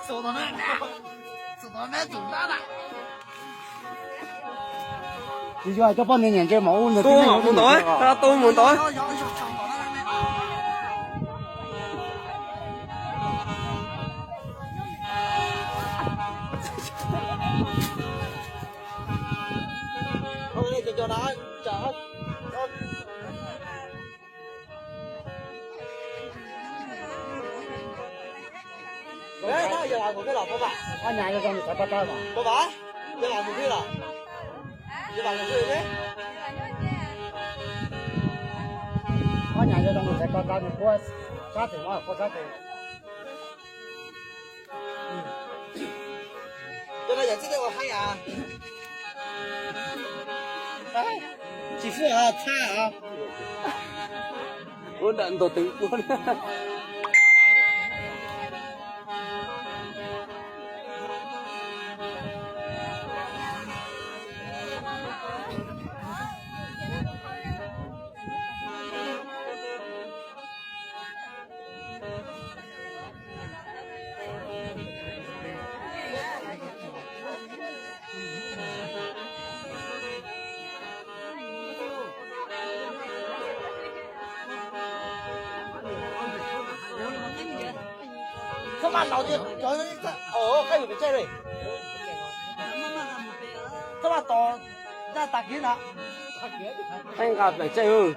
Tsis yog cov poj niam nyiam ntses mas ua ntawd. Tub mus ntawd, tub mus ntawd. Ob nyam yog zoo mus xaiv ko taw nws puab sab tes no puab sab tes. Tsis fwj txhaj os. Ua dam ntog teev puab. Txhob maj laus, qaib yus pem tsaij li. Txhob maj tos, ntaj tas kiv na. Qaib nqa pem tsaij.